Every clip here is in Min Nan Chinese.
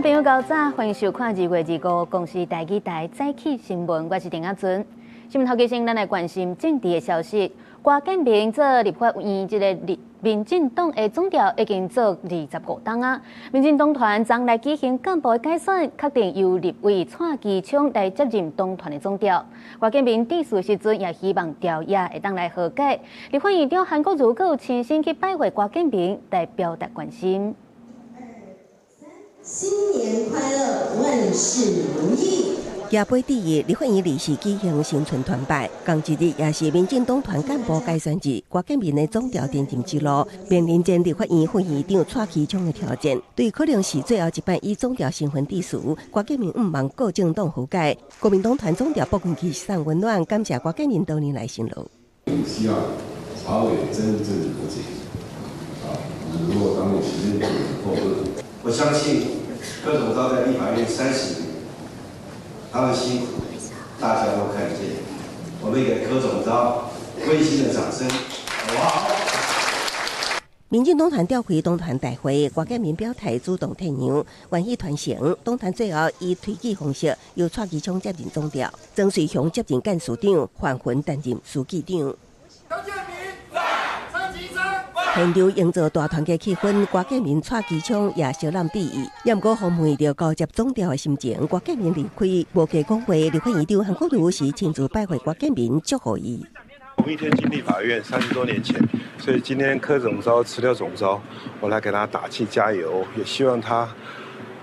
眾朋友𠢕早，歡迎收看2月25公視台語台早起新聞，我是鄭亞尊。新聞頭期先，咱來關心政治的消息。郭建明做立法院這个民進黨的總召已經做25冬啊。民進黨團昨來舉行幹部的改選，確定由立委蔡其昌來接任黨團的總召。郭建明致辭時陣也希望朝野會當來和解。立法院長韓國瑜閣有親身去拜會郭建明，來表達關心。新年快樂，萬事如意。廿八日，立法院臨時舉行新春團拜，仝一日也是民進黨團幹部改選日。郭建明的總召擔任之路，面臨前立法院副院長蔡其昌的挑戰，對可能是最後一擺以總召身份致辭。郭建明毋望各政黨和解，國民黨團總召朴坤基送溫暖，感謝郭建明多年來辛勞。需要朝野真正和解。啊，如果當你時間久了後，我相信柯總召在立法院30年，他的辛苦大家都看見。我們給柯總召溫馨的掌聲，好不好？民進黨團召開黨團大會，郭建明表態主動退讓，願意團成。黨團最後以推舉方式由蔡其昌接任總召，曾瑞雄接任幹事長，范雲擔任書記長。現場營造大團結氣氛，郭建明、蔡其昌也相攬致意。也毋過，予問著交接總召的心情，郭建明離開無加講話。立法院長韓國瑜是親自拜會郭建明，祝賀伊。同一天進立法院30多年前，所以今天柯總召辭掉總召，我來給他打氣加油，也希望他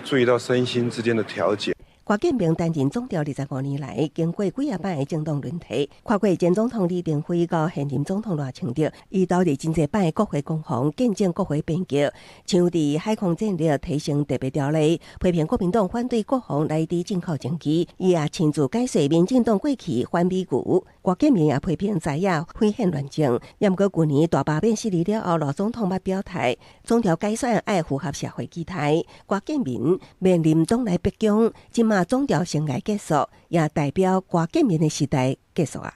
注意到身心之間的調節。郭建明擔任總召25年來，經過幾仔擺的政黨輪替，跨過前總統李登輝到現任總統賴清德，伊投入真濟擺國會攻防，見證國會變革，像佇海空戰略提升特別條例，批評國民黨反對國防來佇進口戰機，伊也親自解說民進黨過去反美牛。郭建明也批評在野毀憲亂政，也毋過舊年大罷免失利了後，賴總統捌表態，總召改選愛符合社會期待。郭建明面臨黨內逼宮，這馬總召生涯結束，也代表郭建明的時代結束啊。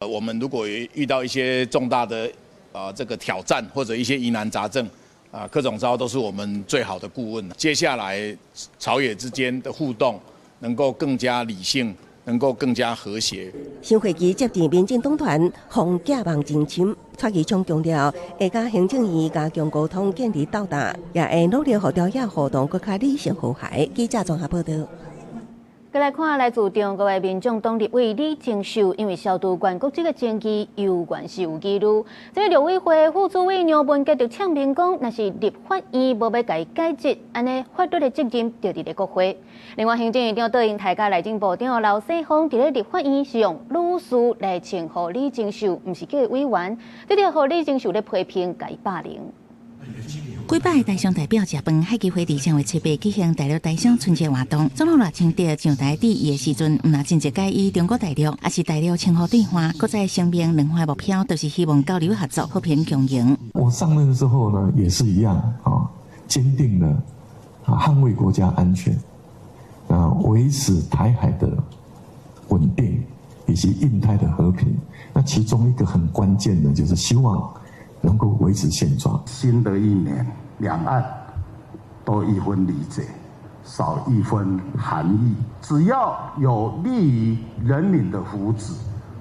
我們如果遇到一些重大的啊這個挑戰或者一些疑難雜症，啊柯總召都是我們最好的顧問。接下來朝野之間的互動能夠更加理性，能夠更加和諧。新會期接任民進黨團防寄望真深，蔡其昌強調會佮行政院加強溝通，建立鬥膽，也會努力予朝野互動閣較理性和諧。記者綜合報道。閣來看來自中國的民眾黨立委李鍾秀，因為消除原國籍的爭議，猶原是有疑慮。這个陸委會副主委楊文傑就嗆明講，若是立法院無欲共伊解職，按呢法律的責任就佇咧國會。另外，行政院長卓榮泰佮內政部長劉世鋒佇咧立法院是用女士來稱呼李鍾秀，毋是叫伊委員，這就予李鍾秀咧批評共伊霸凌。幾百个台商代表食飯，海基會佇正月初八舉行大陸台商春節活動。總統賴清德上台致辭的時陣，毋但真濟改以中國大陸，也是大陸稱呼對方，閣再聲明兩岸目標都是希望交流合作、和平共榮。我上任之後呢，也是一樣啊，堅定的啊捍衛國家安全，啊維持台海的穩定以及印太的和平。那其中一個很關鍵的，就是希望能夠維持現狀。新的一年，兩岸多一分理解，少一分寒意。只要有利於人民的福祉，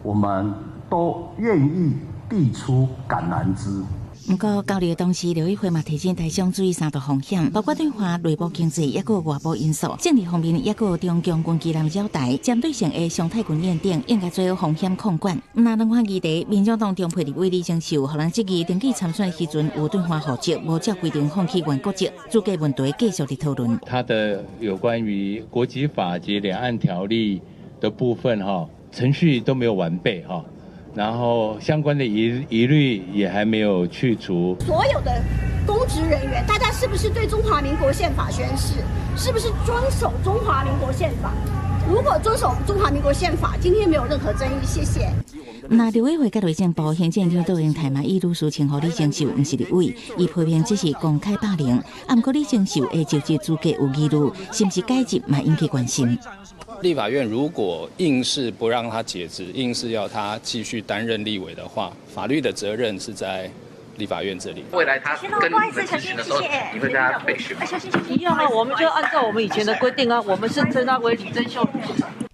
我們都願意遞出橄欖枝。毋過交流同時，陸委會嘛提醒台商注意三大風險，包括對華內部經濟，抑閣外部因素。政治方面，抑閣中共軍機艦擾台，針對性的常態軍演等，應該做好風險控管。毋但兩岸議題，民眾黨中批立委李鍾秀，予人質疑登記參選時陣有對華戶籍，無照規定放棄原國籍，資格問題繼續佇討論。他的有關於國籍法及兩岸條例的部分，哈，程序都沒有完備，哈。然後相關的疑慮也還沒有去除。所有的公職人員，大家是不是對中華民國憲法宣誓？是不是遵守中華民國憲法？如果遵守中華民國憲法，今天沒有任何爭議。謝謝。那陸委會佮內政部行政院長卓榮泰嘛，以女士稱呼李鍾秀，毋是立委，伊批評這是公開霸凌。啊，毋過李鍾秀的就職資格有疑慮，是毋是解職嘛引起關心。立法院如果硬是不讓他解職，硬是要他繼續擔任立委的話，法律的責任是在立法院這裡。未來他跟你們質詢的時候，你會跟他備詢嗎？一樣啊，我們就按照我們以前的規定啊，我們是稱他為李貞秀。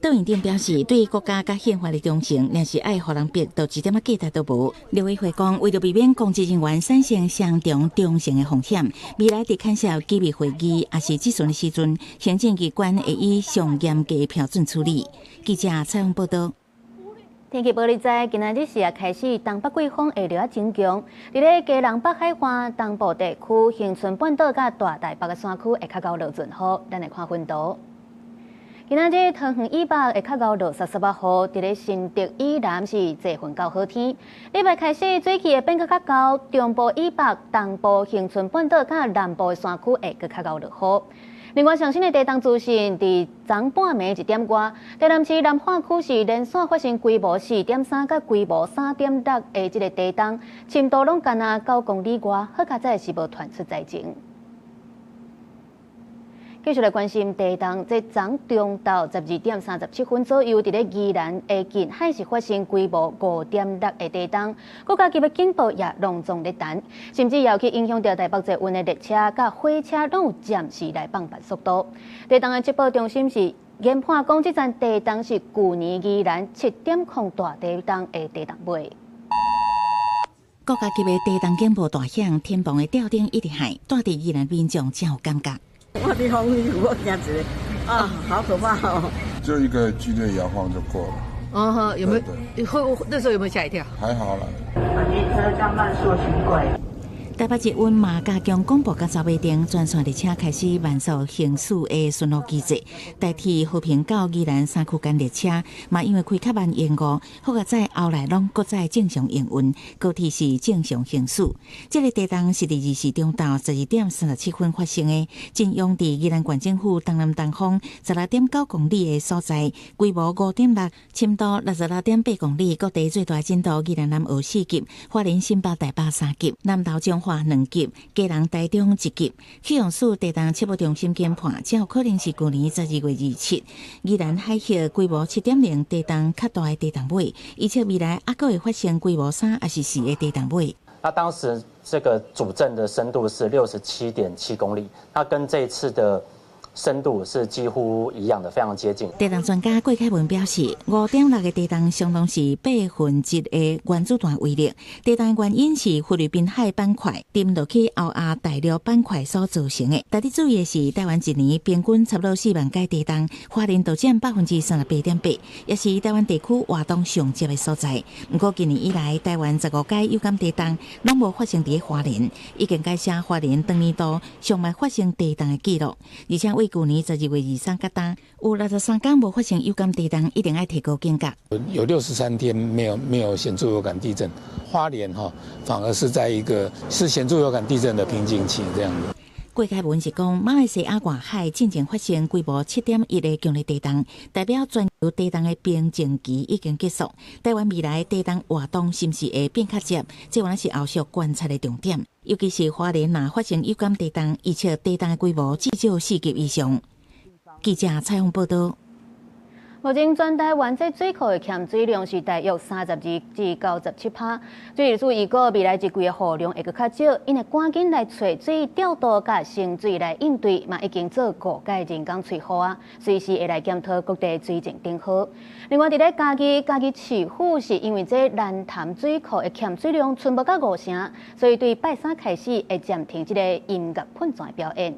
杜院長表示，對國家佮憲法的忠誠，若是愛予人逼，就一點仔價值都無。陸委會講，為著避免公職人員產生雙重忠誠的風險，未來佇牽涉機密會議抑是質詢的時陣，行政機關會以上嚴格的標準處理。記者採訪報導。天氣報你知，今仔日時也開始東北季風會掠仔增強，佇咧基隆北海岸東部地區、恆春半島佮大台北的山區會較𠢕落陣雨。咱來看分圖。今仔日桃園以北會較𠢕落澇澇仔雨，佇咧新竹以南是濟雲到好天。禮拜開始水氣會變閣較厚，中部以北、東部、恆春半島佮南部的山區會閣較𠢕落雨。另外，上新的地動資訊，佇昨半暝1點外，台南市南化區是連續發生規模4.3佮規模3.6的這个地動，深度攏干焦9公里外，好佳哉是無傳出災情。繼續來關心地動，這昨中晝12點37分左右，佇咧宜蘭的近海是發生規模5.6的地動，國家級的警報也隆重咧彈，甚至也有去影響著台北捷運的列車佮火車攏有暫時來放慢速度。地動的測報中心是研判講，這陣地動是舊年宜蘭7.0大地動的地動尾。國家級的地動警報大響，天棚的吊燈一直響，蹛佇宜蘭民眾真有感覺。我佇風雨，我驚一个，啊，好可怕哦！就一個劇烈搖晃就過了。嗯哼，有沒有？會那時候有沒有嚇一跳？還好啦。列車將慢速輕軌。台北捷運嘛加強廣播佮走馬燈，全線列車開始慢速行駛的巡邏機制。台鐵和平到宜蘭三區間列車嘛，因為開較慢延誤，好佳哉後來攏閣再正常營運，高鐵是正常行駛。這个地動是佇24中晝12點37分發生的，震央佇宜蘭縣政府東南東方16.9公里的所在，規模5.6，深度66.8公里。各地最大震度宜蘭南澳4級，花蓮新北台北3級，南投彰化2級，基隆台中1級。氣象署地動測報中心研判，這有可能是舊年12月27，宜蘭海峽規模7.0地動較大的地動尾，預測未來猶閣會發生規模3抑是4的地動尾。那當時這個主震的深度是67.7公里，那跟這次的深度是幾乎一樣的，非常接近。地動專家郭凱文表示，5.6的地動相當是1/8的原子彈威力。地動原因是菲律賓海板塊沉落去歐亞大陸板塊所造成的。值得注意的是，台灣一年平均差不多4萬改地動，花蓮就佔38.8%，也是台灣地區活動上濟的所在。毋過近年以來，台灣15改有感地動攏無發生佇花蓮，已經改寫花蓮當年度上麥發生地動的紀錄，而且為舊年12月23到今，有63天無發生有感地動，一定愛提高警覺。有63天沒有顯著有感地震，花蓮哈反而是在一個是顯著有感地震的瓶頸期這樣子。郭凱文是講，馬來西亞外海進前發生規模7.1的強烈地動，代表全球地動的平靜期已經結束。台灣未來地動活動是毋是會變較濟？這原來是後續觀察的重點。尤其是花蓮若發生有感地動，預測地動的規模至少4級以上。記者採訪報導。目前全台灣這水庫的欠水量是大約32至97%。水利署預估未來一季的雨量會閣較少，𪜶會趕緊來揣水調度佮盛水來應對，嘛已經做5改人工催雨啊，隨時會來檢討各地水情等號。另外，佇咧嘉義，嘉義市府是因為這蘭潭水庫的欠水量賰無到5成，所以對拜三開始會暫停這个音樂噴泉的表演。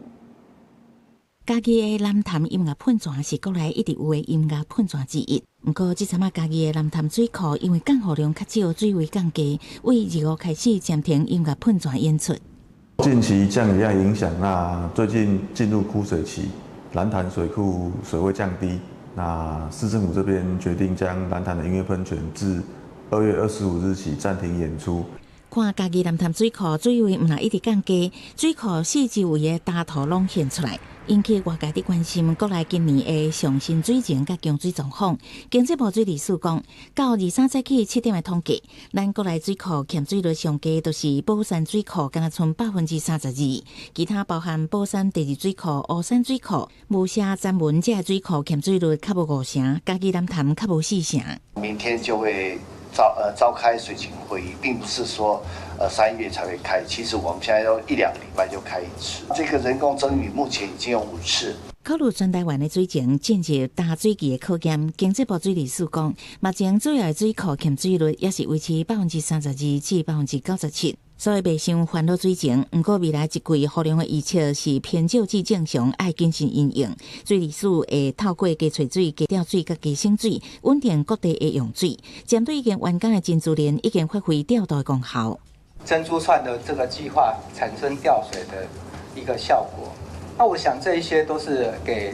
嘉義的南潭音樂噴泉是國內一直有的音樂噴泉之一。毋過，這陣仔嘉義的南潭水庫因為降雨量較少，水位降低，為25開始暫停音樂噴泉演出。近期降雨量影響，那最近進入枯水期，蘭潭水庫水位降低，那市政府這邊決定將蘭潭的音樂噴泉自2月25日起暫停演出。看嘉義南潭水庫水位毋但一直降低，水庫四周圍的焦土攏現出來，引起外界的關心。國內今年的上新水情佮供水狀況，經濟部水利署講，到23早起7點的統計，咱國內水庫欠水率上低，就是寶山水庫，敢若賰32%，其他包含寶山第二水庫、烏山水庫、霧社、三文這水庫欠水率較無5成，嘉義南潭較無4成。明天就會召開水情會議，並不是說3月才會開，其實我們現在都一兩個禮拜就開一次。這個人工增雨目前已經有5次。考慮全台灣的水情進入大水期的考驗，經濟部水利署講，目前主要的水庫蓄水率也是維持32%至97%，所以袂傷煩惱水情。毋過未來一季雨量的預測是偏少至正常，愛謹慎因應。水利署會透過加揣水、加調水、佮加省水，穩定各地的用水。針對已經完工的珍珠鏈已經發揮調度的功效。珍珠串的這個計劃產生調水的一個效果。那我想這一些都是給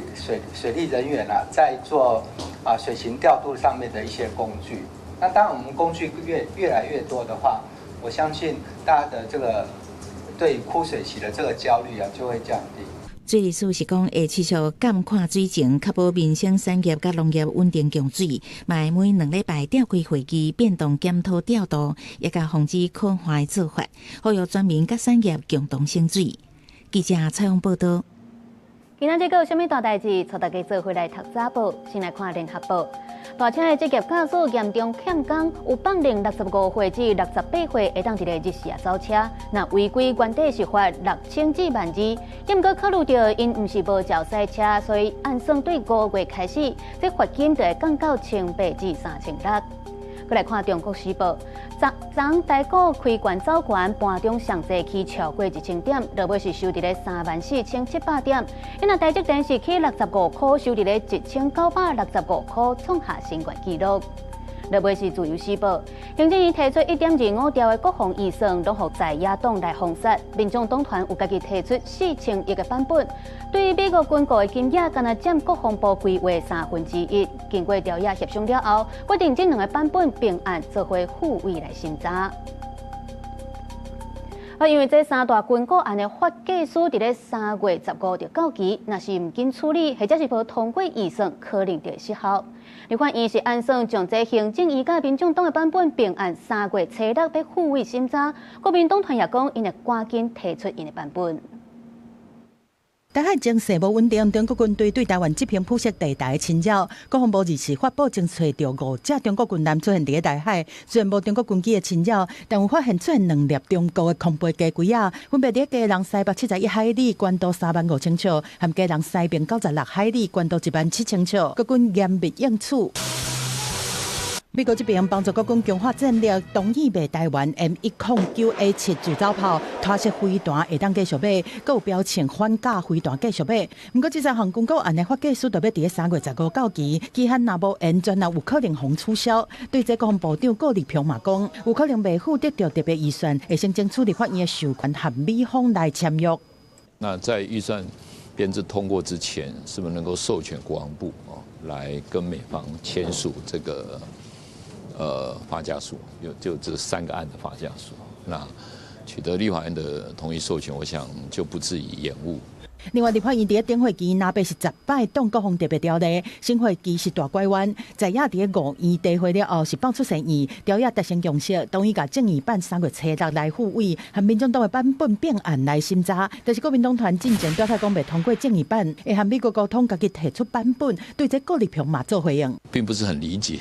水利人員啊，在做水情調度上面的一些工具。那當然，我們工具越來越多的話，我相信大家的這個對枯水期的這個焦慮啊，就會降低。水利署是講會持續監看水情，確保民生產業佮農業穩定供水。嘛會每2禮拜召開會議，變動檢討調度，也共防止可旱的做法，呼籲全民佮產業共同省水。記者採訪報道。今仔日閣有啥物大代誌？帶大家做伙來讀早報。先來看聯合報，大車的職業駕駛嚴重欠工，有放令65歲至68歲會當佇咧日時啊走車，若違規原底是罰6000至12,000。毋過考慮著𪜶毋是無照駛車，所以按算對5月開始，這罰金就會降到1800至3600。閣來看中國時報，昨昨台股開懸走懸，盤中上濟起超過1000點，落尾是收佇咧34,700點。因為台積電是起65塊，收佇咧1965塊，創下新高紀錄。落尾是自由時報，行政院提出1.25兆的國防預算，攏予在野黨來封殺。民眾黨團有家己提出4000億的版本，對於美國軍購的金額，干焦佔國防部規劃1/3。經過朝野協商了後，決定這兩个版本並案做伙付委來審查。啊，因為這三大軍購案的發計書佇咧3月15就到期，若是毋緊處理，或者是無通過預算，可能就會失效。立法院是按算將這行政院佮民眾黨的版本並案3月初6欲付委審查，國民黨團也講，𪜶會趕緊提出𪜶的版本。台海情勢無穩定，中國軍隊對台灣執行灰色地帶的侵擾。國防部24發布，偵測著五隻中國軍艦出現佇咧大海，雖然無中國軍機的侵擾，但有發現出現兩粒中國的空飛雞胿仔，分別佇基隆西北71海里，關島3萬5千尺，和基隆西邊96海里，關島1萬7千尺。國軍嚴密應處。美國這邊幫助國軍強化戰力，同意賣台灣 M109A7 自走炮、拖式飛彈會當繼續買，閣有標槍反甲飛彈繼續買。毋過這三項軍購案的發計書就欲佇咧3月15到期，期限若無延，全有可能予取消。對這國防部長顧立雄嘛講，有可能袂赴得著特別預算，會先爭取立法院的授權和美方來簽約。那在預算編製通過之前，是不是能夠授權國防部啊來跟美方簽署這個？發價書有就這三個案的發價書，那取得立法院的同意授權，我想就不至於延誤。另外，立法院佇咧頂會期若八是10擺動國防特別條例，審會期是大拐彎，在野佇咧五院提會了後是放出善意，朝野達成共識，同意共政議版3月初6來付委，和民眾黨的版本併案來審查。但是國民黨團進前表態講袂通過政議版，會和美國溝通，家己提出版本，對這顧立雄嘛做回應，並不是很理解。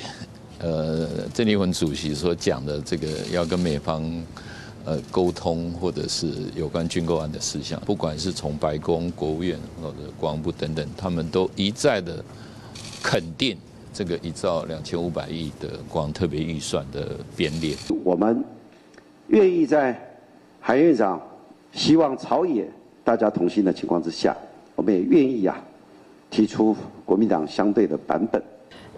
鄭麗文主席所講的這個要跟美方溝通，或者是有關軍購案的事項，不管是從白宮、國務院或者國防部等等，他們都一再的肯定這個1兆2500億的國防特別預算的編列。我們願意在韓院長希望朝野大家同心的情況之下，我們也願意啊提出國民黨相對的版本。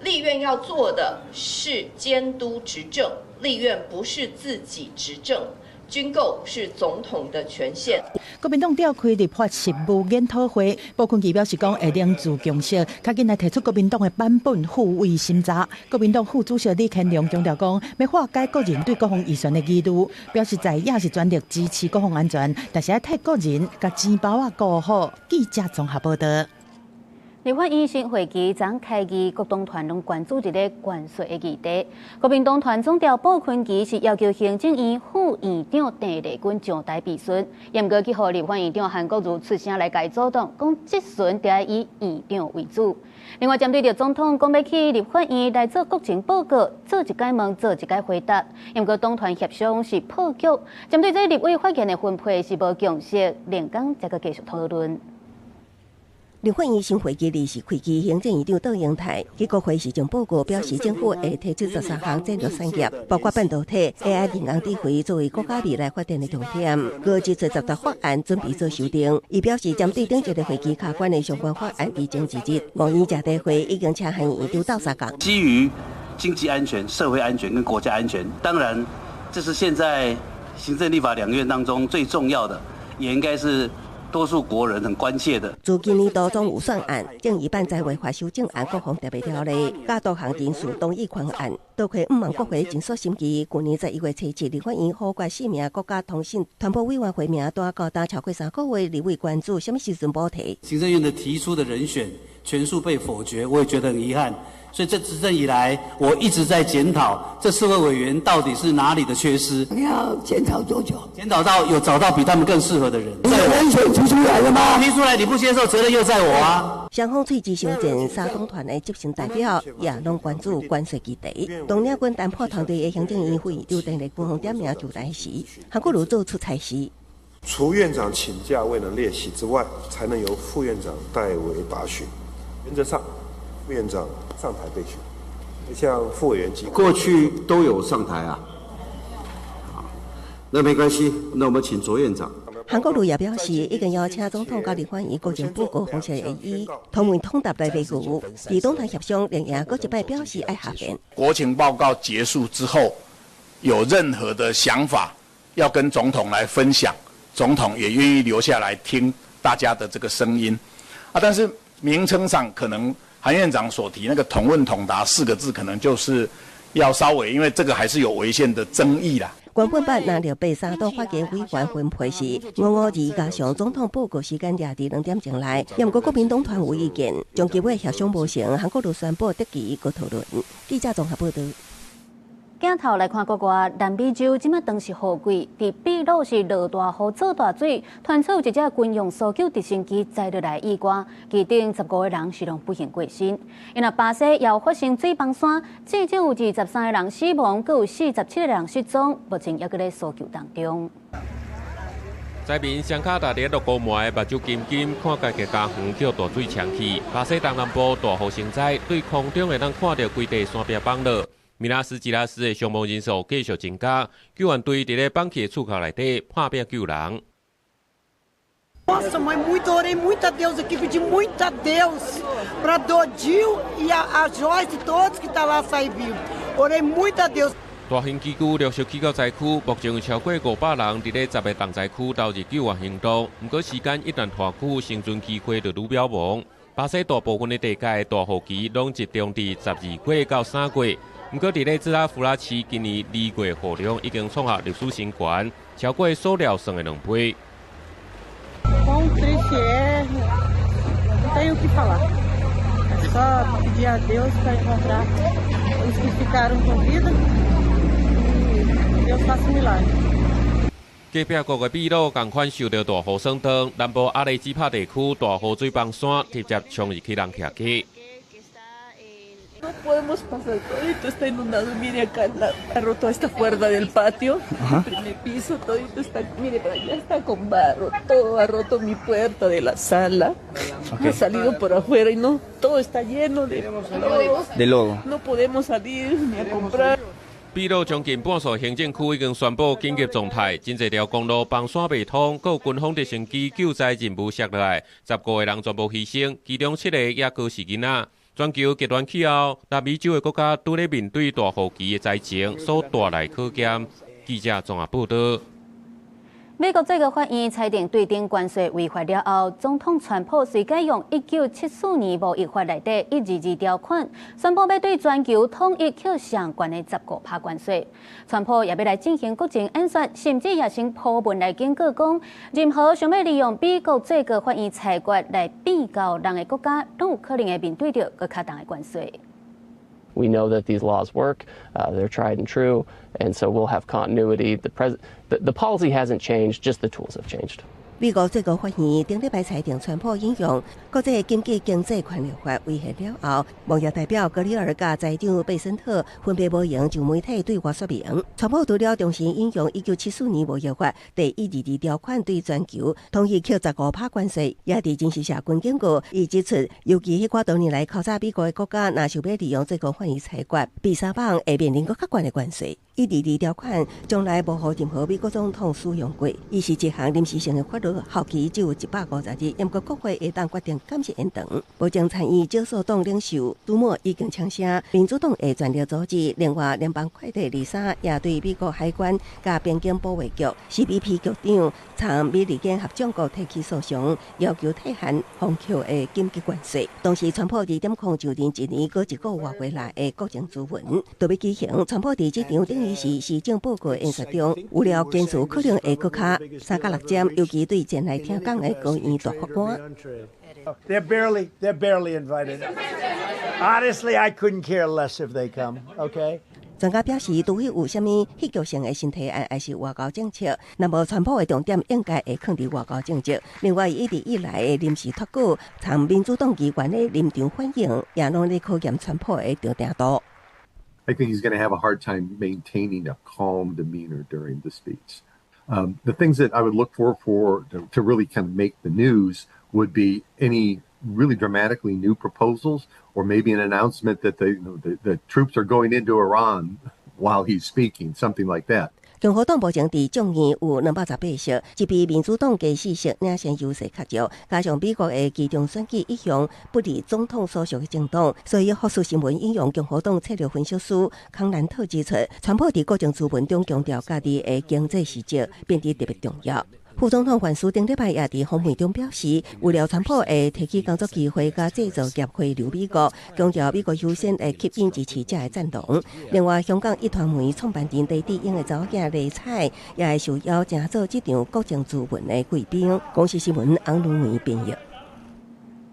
立院要做的是監督執政，立院不是自己執政，軍購是總統的權限。國民黨召開立法實務研討會，布坤琪表示講會凝聚共識，較緊來提出國民黨的版本付委審查。國民黨副主席李乾龍強調講，欲化解國人對國防預算的疑慮，表示在野是全力支持國防安全，但是愛替國人共錢包仔顧好。記者綜合報道。立法院新會期昨開議，各黨團攏關注這個關稅的議題。國民黨團總召布坤琪是要求行政院副院長鄭麗君上台備詢，毋過去予立法院長韓國瑜出聲來共阻擋，講質詢得以院長為主。另外，針對著總統講欲去立法院來做國情報告，做一擺問做一擺回答，毋過黨團協商是破局。針對這立委發言的分配是無共識，連工才閣繼續討論。立法院新會期臨時開議，行政院長卓榮泰佇國會施政報告表示，政府會提出13項戰略產業，包括半導體、AI 人工智慧作為國家未來發展的重點。閣指出10條法案準備做修訂。伊表示，針對頂一個會期卡關的相關法案，佇前一日五院習題會已經請韓院長鬥相共。基於經濟安全、社會安全跟國家安全，當然這是現在行政立法兩院當中最重要的，也應該是多數國人很關切的。自今年度總預算案、正義版在違法修正案、國防特別條例、佮多項人事動議權案，都會毋望國會盡速審議。去年11月初7，立法院否決四名國家通訊傳播委員會名單，高達超過3個月，立委關注啥物時陣補提。行政院的提出的人選全數被否決，我也覺得很遺憾。所以這執政以來，我一直在檢討這四位委員到底是哪裡的缺失。你要檢討多久？檢討到有找到比他們更適合的人。你人選提出來了嗎？提出來你不接受，責任又在我啊。雙方喙齒相戰，三黨團的執行代表也攏關注關稅議題。當領軍談判團隊的行政院副院長鄭麗君予點名就台時，韓國瑜做出裁示。除院長請假未能列席之外，才能由副院長代為答詢。原則上，副院長上台備詢，像副委員級過去都有上台啊。那沒關係，那我們請卓院長。韓國瑜也表示，已經邀請總統佮立法院國情報告方式會以統問統答來維護。佇黨團協商，連贏閣一擺表示愛下辯。國情報告結束之後，有任何的想法要跟總統來分享，總統也願意留下來聽大家的這個聲音。啊，但是名稱上可能韓院長所提那個統問統答四個字，可能就是要稍微，因為這個還是有違憲的爭議啦。原本版若綠白三黨發言委員分配是5-5-2，加上總統報告時間掠佇2點鐘內，毋過國民黨團有意見，將機會協商無成，韓國瑜宣布得期閣討論。記者綜合報導。鏡頭來看國外，南美洲這馬當是雨季，佇秘魯是落大雨、做大水，傳出有一隻軍用搜救直升機載落來意外，其中15個人是攏不幸過身。因為巴西又發生水崩山，至少有23個人死亡，閣有47個人失蹤，目前猶閣咧搜救當中。災民雙跤踏佇落烏霾，目睭金金，看家己家園予大水沖去。巴西東南部大雨成災，對空中會當看著規塊山壁崩落。米納斯吉拉斯的傷亡人數繼續增加，救援隊佇咧崩去的厝殼內底破壁救人。 Nossa, mãe, muito orei muito a Deus aqui, pedi muito a Deus para Dodil e a Joyce, todos que tá lá sair vivo. Orei muito a Deus. 大型機具陸續去到災區，目前有超過500人佇咧10個重災區投入救援行動。毋過時間一旦拖久，生存機會就愈渺茫。巴西大部分的地界大雨期攏集中佇12月到3月。毋過佇咧茲拉弗拉市，今年2月雨量已經創下歷史新高，超過所料算的2倍。 Quão triste é, não tenho o que falar. É só pedir a Deus para encontrar os que ficaram com vida e Deus faça um milagre. 隔壁國的秘魯仝款受著大雨損當，南部阿雷基帕地區大雨水崩山，直接衝入去人徛家。 No podemos pasar, todito está inundado. Mire acá, ha roto esta cuerda del patio, el primer piso, todito está, mire, para allá está con barro, todo ha roto mi puerta de la sala. Ha salido por afuera y no, todo está lleno de lodo. De lodo. No podemos salir ni a comprar. 秘魯將近半數行政區已經宣布緊急狀態，真濟條公路崩山袂通，閣有軍方直升機救災任務摔落來，15個人全部犧牲，其中7個猶閣是囡仔。全球極端氣候，南美洲的國家拄咧面對大雨期的災情所帶來考驗。記者綜合報導。美國最高法院裁定對等關稅違法了後，總統川普隨改用1974年貿易法內底122條款，宣布欲對全球統一扣上懸的15%關稅。川普也欲來進行國情演說，甚至也先鋪文來警告講，任何想欲利用美國最高法院裁決來變厚人的國家，攏有可能會面對著閣較重的關稅。 We know that these laws work, they're tried and true, and so we'll have continuity. The policy hasn't changed, just the tools have changed. 美國最高法院頂禮拜裁定，川普引用國際緊急經濟權力法違憲了後，貿易代表格里爾佮財長貝森特分別無閒就媒體對外說明。川普除了重新引用1974年貿易法第122條款對全球統一扣15%關稅，也佇真實社群警告，伊指出，尤其彼寡多年來敲詐美國的國家，若想欲利用最高法院裁決，比三棒會面臨閣較懸的關稅。一二二條款從來無予任何美國總統使用過，伊是一項臨時性的法律，效期只有150日，毋過國會會當決定敢是延長。目前參議少數黨領袖舒默已經搶聲，民主黨會全力阻止。另外，聯邦快遞麗莎也對美國海關佮邊境保衛局 CBP 局長參美利堅合眾國提起訴訟，要求退還封扣的緊急關稅。同時，川普2.0就任一年閣一個外月內的國情諮文都欲舉行。川普佇這場等於是施政報告演說中，有了堅持可能會閣較3到6點，尤其對前來聽講的高院大法官。 They're barely invited. Honestly, I couldn't care less if they come. Okay. 專家表示，除非有啥物戲劇性的新提案，抑是外交政策，那麼川普的重點應該會囥佇外交政策。另外，一直以來的臨時脫稿，參民主黨議員的臨場反應，也攏咧考驗川普的鎮定度。 I think he's going to have a hard time maintaining a calm demeanor during the speech. The things that I would look for to really kind of make the news would be any really dramatically new proposals or maybe an announcement that the troops are going into Iran while he's speaking, something like that. 共和黨目前佇眾院有218席，只比民主黨加四席領先優勢較少。加上美國的期中選舉一向不利總統所屬的政黨，所以福斯新聞引用共和黨策略分析師康蘭特指出，川普佇國情諮文中強調家己的經濟實績變得特別重要。副總統范斯頂禮拜也佇訪問中表示，為了川普會提起工作機會佮製造業回流美國，強調美國優先會吸引支持者的贊同。另外，香港壹傳媒創辦人黎智英的查某囝黎彩也會受邀成做這場國情諮文的貴賓。公視新聞翁如梅編譯。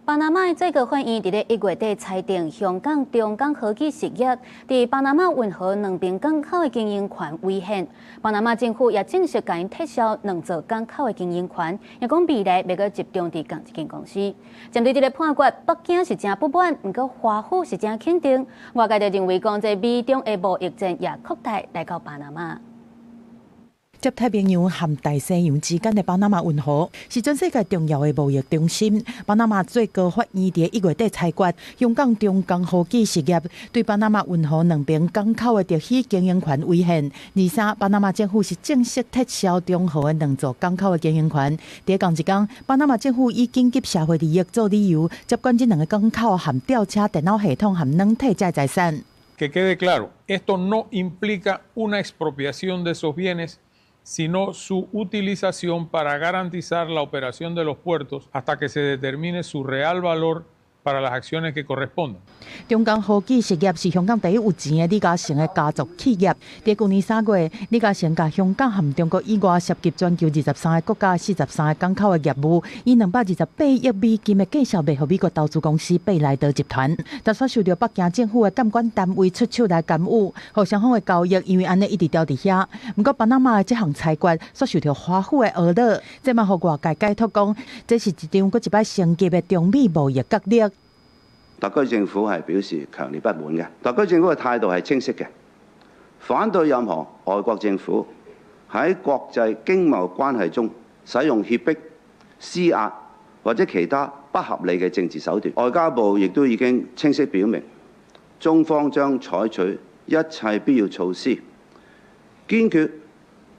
巴拿馬最高法院佇咧1月底裁定，香港中港和記實業佇巴拿馬運河兩邊港口的經營權違憲。巴拿馬政府也正式共𪜶撤銷兩座港口的經營權，也講未來欲閣集中佇仝一間公司。針對這个判決，北京是誠不滿，毋過華府是誠肯定。外界就認為講，這美中的貿易戰也擴大來到巴拿馬。接太平洋和大西洋之間的巴拿馬運河是全世界重要的貿易中心。巴拿馬最高法院佇1月底裁決，香港中港和記實業對巴拿馬運河兩邊港口的特許經營權違憲。二三，巴拿馬政府是正式撤銷中和的兩座港口的經營權。佇仝一工，巴拿馬政府以緊急社會利益做理由，接管這兩个港口和吊車電腦系統和軟體這財產。 Que quede claro, esto no implica una expropiación de esos bienes, sino su utilización para garantizar la operación de los puertos hasta que se determine su real valor para las acciones que correspondan. 中港和記實業是香港第一有錢的李嘉誠的家族企業。佇舊年3月，李嘉誠共香港和中國以外涉及全球23个國家43个港口的業務，以228億美金的價數賣予美國投資公司貝萊德集團。但煞受著北京政府的監管單位出手來干預，予雙方的交易因為按呢一直吊佇遐。毋過巴拿馬的這項裁決，煞受著華府的惡惱，這嘛予外界解讀講，這是一場閣一擺升級的中美貿易角力。特區政府係表示強烈不滿嘅。特區政府嘅態度係清晰嘅，反對任何外國政府喺國際經貿關係中使用脅迫、施壓或者其他不合理嘅政治手段。外交部亦都已經清晰表明，中方將採取一切必要措施，堅決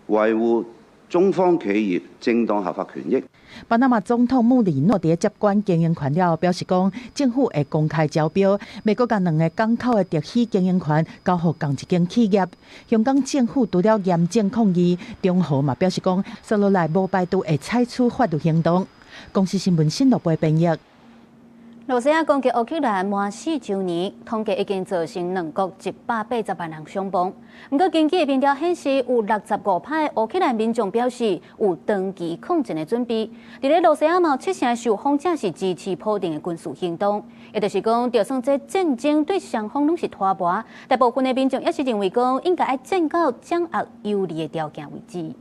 維護中方企業正當合法權益。巴拿馬總統穆里諾佇接管經營權了後，表示講政府會公開招標，欲閣共兩个港口的特許經營權交予仝一間企業。香港政府除了嚴正抗議，中和嘛表示講，紲落來無排除會採取法律行動。公視新聞新羅貝編譯。羅西亞攻擊烏克蘭滿4週年，統計已經造成兩國180萬人傷亡。毋過根據民調顯示，有65%烏克蘭民眾表示有長期抗戰的準備。佇咧羅西亞嘛有七成受訪者是支持普丁的軍事行動，也就是講，就算這戰爭對雙方攏是拖磨，大部分的民眾也是認為講應該愛戰到掌握有利的條件為止。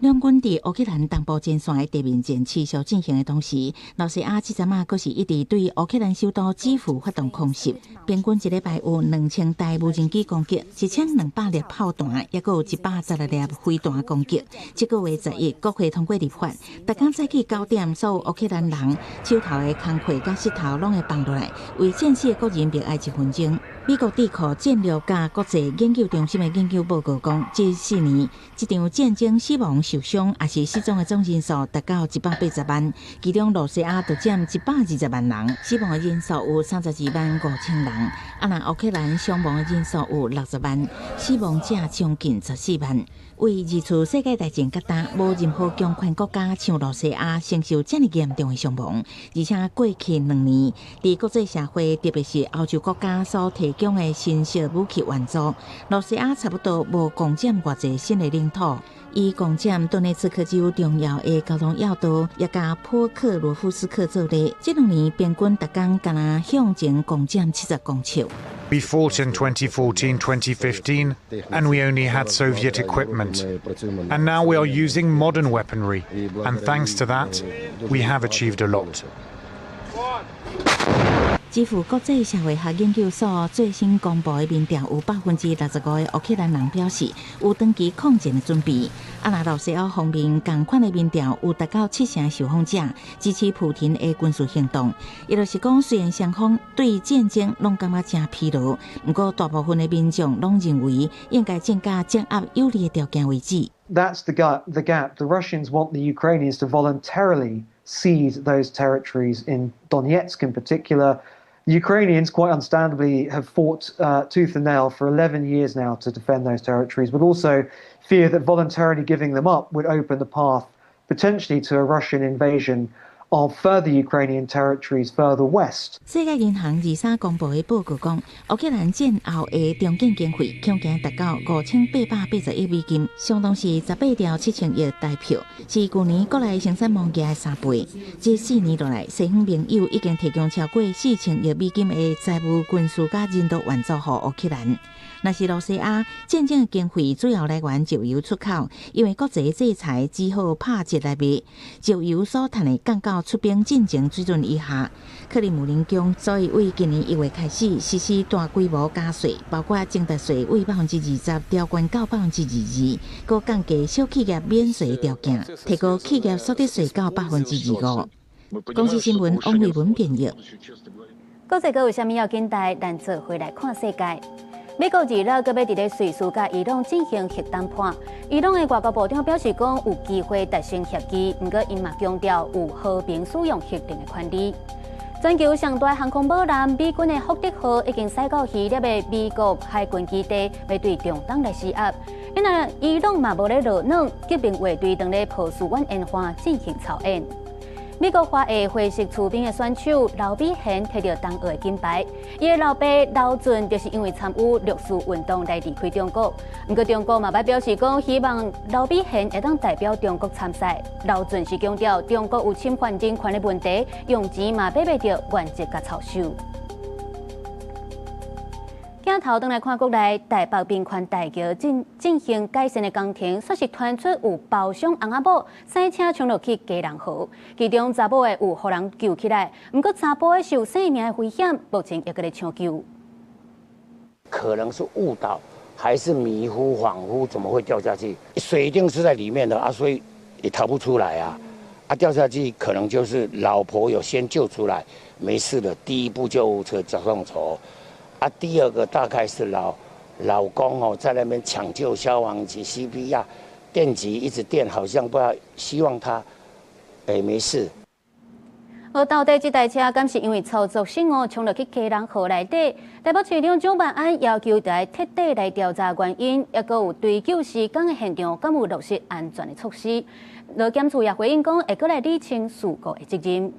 兩軍佇烏克蘭東部前線的地面戰持續進行的同時，羅西亞這陣仔閣是一直對烏克蘭首都基輔發動空襲。平均一禮拜有2000台無人機攻擊，1200粒炮彈，抑閣有116粒飛彈攻擊。這個月11，國會通過立法，逐工早起9點，所有烏克蘭人手頭的工課佮石頭攏會放落來，為戰死的國人默哀一分鐘。美國智庫戰略佮國際研究中心的研究報告講，這4年這場戰爭死亡、受傷抑是失蹤的總人數達到180萬，其中羅西亞就佔120萬人，死亡的人數有32萬5千人。啊，若烏克蘭傷亡的人數有60萬，死亡者將近14萬。為二次世界大戰到今，無任何強權國家像羅西亞承受這麼嚴重的傷亡，而且過去2年，佇國際社會，特別是歐洲國家所提供的新式武器援助，羅西亞差不多無攻佔偌濟新的領土。伊攻佔頓涅茨克州重要的交通要道，也佮波克羅夫斯克做例。這2年平均逐工敢若向前攻佔70公尺。 We fought in 2014, 2015, and we only had Soviet equipment. And now we are using modern weaponry, and thanks to that, we have achieved a lot. 基輔國際社會學研究所最新公布的民調，有65%的烏克蘭人表示有長期抗戰的準備。啊，若羅西亞方面仝款的民調，有達到七成受訪者支持普廷的軍事行動。伊就是講，雖然雙方對戰爭攏感覺誠疲勞，毋過大部分的民眾攏認為應該戰到掌握有利的條件為止。 That's the gap. The gap. The Russians want the Ukrainians to voluntarily cede those territories in Donetsk in particular. The Ukrainians, quite understandably, have fought tooth and nail for 11 years now to defend those territories, but also fear that voluntarily giving them up would open the path potentially to a Russian invasion of further Ukrainian territories further west. 世界銀行23公布的報告講，烏克蘭戰後的重建經費恐驚達到5880億美金，相當是18兆7000億台票，是舊年國內生產物價的3倍。這4年落來，西方盟友已經提供超過4000億美金的財務、軍事佮人道援助予烏克蘭。若是羅西亞戰爭的經費主要來源石油出口，因為國際制裁只好拍折來賣，石油所趁的降到出兵進前水準以下。克里姆林宮所以為今年1月開始實施大規模加稅，包括增值稅為20%調懸到22%，閣降低小企業免稅條件，提高企業所得稅到25%。公視新聞王慧文編譯。國際閣有啥物要緊代？咱做伙來看世界。美國二六閣欲佇咧瑞士佮伊朗進行核談判。伊朗的外交部長表示講有機會達成協議，毋過𪜶嘛強調有和平使用核能的權利。全球上大航空母艦美軍的福德號已經駛到希臘的美國海軍基地，欲對中東來施壓。因為伊朗嘛無咧落軟，革命衛隊當咧波斯灣沿岸進行操演。美國華裔花式溜冰的選手劉美賢摕著冬奧的金牌，伊的老爸劉俊就是因為參與六四運動來離開中國。毋過中國嘛捌表示講，希望劉美賢會當代表中國參賽。劉俊是強調中國有侵犯人權的問題，用錢嘛買袂著原則佮操守。鏡頭轉來看國內台北民權大橋進行改善的工程，煞是傳出有包廂翁仔某駛車衝落去基隆河，其中查某的有予人救起來，毋過查埔的是有生命的危險，目前猶閣咧搶救。可能是誤導，還是迷糊恍惚，怎麼會掉下去？水一定是在裡面的啊，所以也逃不出來啊。啊，掉下去可能就是老婆有先救出來，沒事的，第一部救護車就送走。啊，第二個大概是老公哦，在那邊搶救消防機 CPR，電擊一直電，好像不知道希望他哎，沒事。而到底這台車敢是因為操作失誤衝落去基隆河內底？台北市長蔣萬安要求著徹底來調查原因，抑閣有追究施工的現場敢有落實安全的措施。勞檢處也回應講，會閣來理清事故的責任。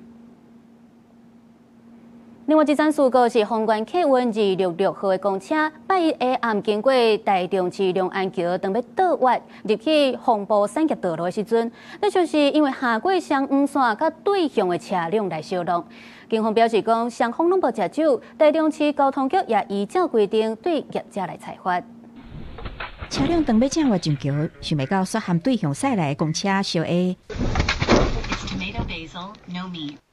另外一樁事故是宏源客運266號的公車，拜一下暗經過台中市龍安橋，當欲倒彎入去豐埔產業道路的時陣，那就是因為下過雙黃線佮對向的車輛來相撞。警方表示講，雙方攏無食酒，台中市交通局也依照規定對業者來裁罰。車輛當欲正彎上橋，想袂到煞和對向駛來的公車相挨。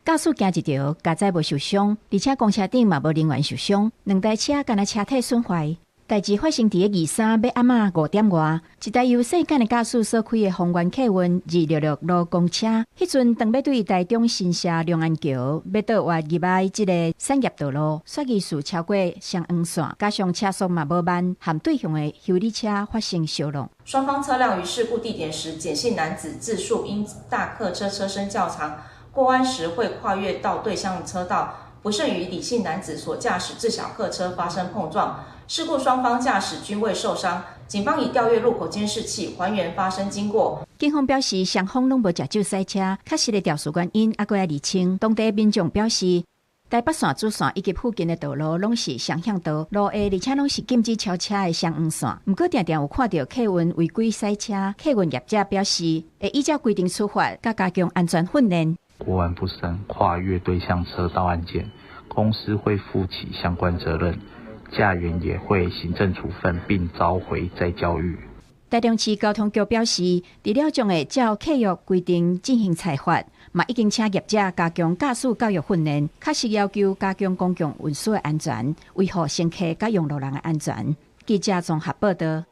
駕駛驚一著，佳哉無受傷，而且公車頂嘛無人員受傷，兩台車干焦車體損壞。代誌發生佇咧二三欲暗仔5點外，一台由姓簡的駕駛所開的宏源客運266路公車，彼陣當欲對台中新社龍安橋欲倒彎入來這個產業道路，煞疑似超過雙黃線，加上車速嘛無慢，和對向的修理車發生相撞。雙方車輛於事故地點時，簡姓男子自述因大客車車身較長，過彎時會跨越到對向車道，不慎與李姓男子所駕駛自小客車發生碰撞。事故雙方駕駛均未受傷，警方已調閱路口監視器，還原發生經過。警方表示，雙方攏無食酒駛車，確實的肇事原因猶閣愛釐清。當地民眾表示，台北線主線以及附近的道路攏是雙向道，路下而且攏是禁止超車的雙黃線。毋過，定定有看著客運違規駛車，客運業者表示會依照規定處罰，佮加強安全訓練。過彎不慎跨越對向車道案件，公司會負起相關責任。駕員也會行政處分並召回再教育。台中市交通局表示，除了將會照契約規定進行裁罰，嘛已經請業者加強駕駛教育訓練，確實要求加強公共運輸的安全，維護乘客佮用路人的安全。記者綜合報道。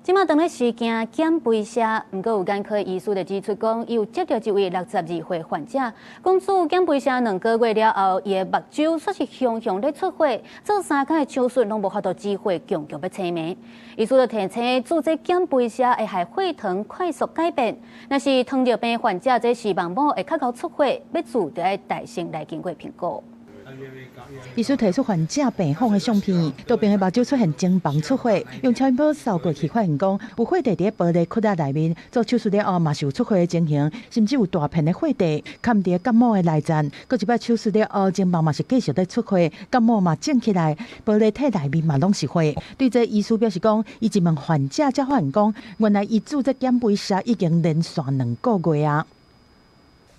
這馬當咧時行減肥射，毋過有眼科醫師就指出講，伊有接著一位62歲患者，講注減肥射2個月了後，伊的目睭煞是雄雄咧出血，做3工的手術攏無法度止血，強強欲青糜。醫師就提醒，注這減肥射會害血糖快速改變，若是糖尿病患者這視網膜會較𠢕出血，欲注著愛代先來經過評估。醫師提出患者病房的相片，右邊的目睭出現晶棒出血，用超音波掃過去，發現講有血塊佇咧玻璃窟仔內面，做手術了後嘛是有出血的情形，甚至有大片的血塊，崁佇咧角膜的內層。閣一擺手術了後，晶棒嘛是繼續咧出血，角膜嘛腫起來，玻璃體內面嘛攏是血。對這醫師表示講，伊一問患者才發現講，原來伊注這減肥射已經連續2個月啊。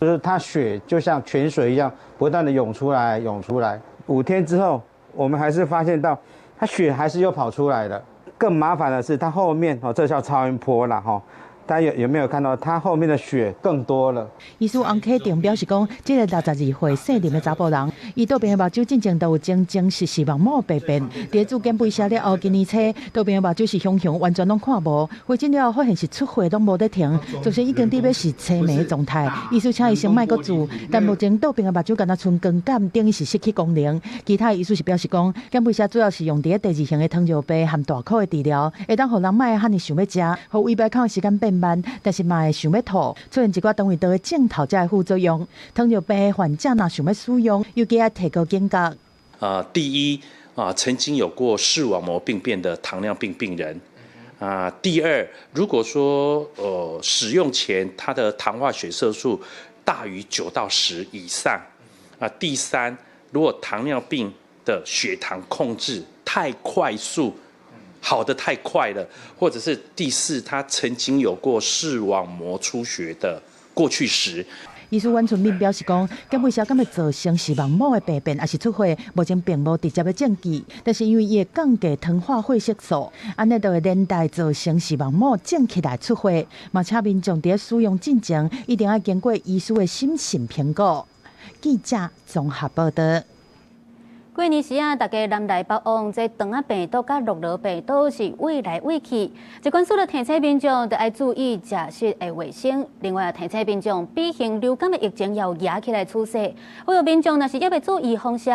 就是他血就像泉水一樣，不斷的湧出來，湧出來。5天之後，我們還是發現到他血還是又跑出來了。更麻煩的是，他後面哦，這叫超音波了哈。大家有沒有看到，他後面的血更多了？醫師翁啟定表示講，這个62歲姓林的查埔人，伊左邊的目睭進前都有增生是視網膜病變，佇注減肥射了後，今年初右邊的目睭是雄雄完全攏看無，回診了後發現是出血攏無咧停，造成已經佇欲是青糜的狀態。醫師請伊先莫閣注，但目前右邊的目睭干焦賰光感，等於是失去功能。其他醫師是表示講，減肥射主要是用佇咧第二型的糖尿病和大口的治療，會當予人莫遐爾想欲食，予胃排空的時間變慢，但是嘛會想欲吐，出現一寡腸胃道的症頭才的副作用。糖尿病的患者若想欲使用，尤其愛提高警覺。第一啊，曾經有過視網膜病變的糖尿病病人。啊，第二，如果說使用前他的糖化血色素大於9到10以上。啊，第三，如果糖尿病的血糖控制太快速，好得太快了，或者是第四，他曾經有過視網膜出血的過去史。醫師阮春敏表示講，減肥射敢會造成視網膜的病變，抑是出血，目前並無直接的證據。但是因為伊會降低糖化血色素，按呢就會連帶造成視網膜腫起來出血。嘛，請民眾佇使用進前，一定愛經過醫師的審慎評估。記者綜合報道。過年時啊，大家南來北往，這腸仔病毒佮諾羅病毒是飛來飛去。疾管署就提醒民眾，著愛注意食食的衛生。另外，提醒民眾，B 型流感的疫情也有夯起來趨勢。呼籲民眾若是猶未注預防射，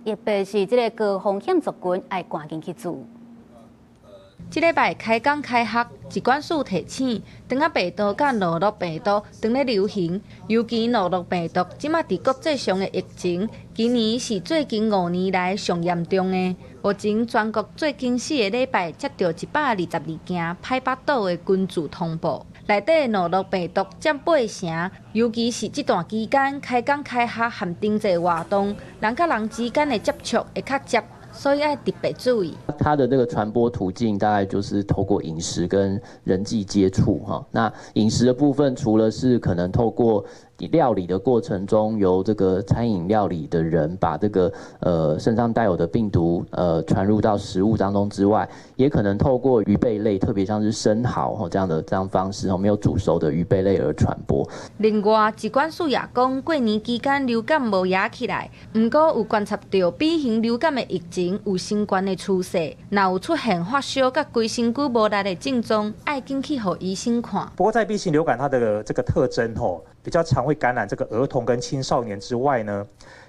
特別是這个高風險族群，愛趕緊去注。這禮拜開工開學，疾管署提醒，腸仔病毒佮諾如病毒當咧流行，尤其諾如病毒這馬佇國際上的疫情，今年是最近5年來上嚴重的。目前全國最近4個禮拜接著122件歹腹肚的根據通報，內底諾如病毒佔8成，尤其是這段期間開工開學和定濟活動，人佮人之間的接觸會較捷。所以愛特別注意。它的這個傳播途徑大概就是透過飲食跟人際接觸哈。那飲食的部分，除了是可能透過料理的過程中，由這個餐飲料理的人把這個身上帶有的病毒傳入到食物當中之外，也可能透過魚貝類，特別像是生蠔吼這樣的這樣方式，沒有煮熟的魚貝類而傳播。另外，疾管署也講，過年期間流感無掖起來，毋過有觀察著 B 型流感的疫情有升懸的趨勢，若有出現發燒佮規身軀無力的症狀，愛緊去予醫生看。不過在 B 型流感它的這個特徵吼，比較常會感染這個兒童跟青少年之外呢，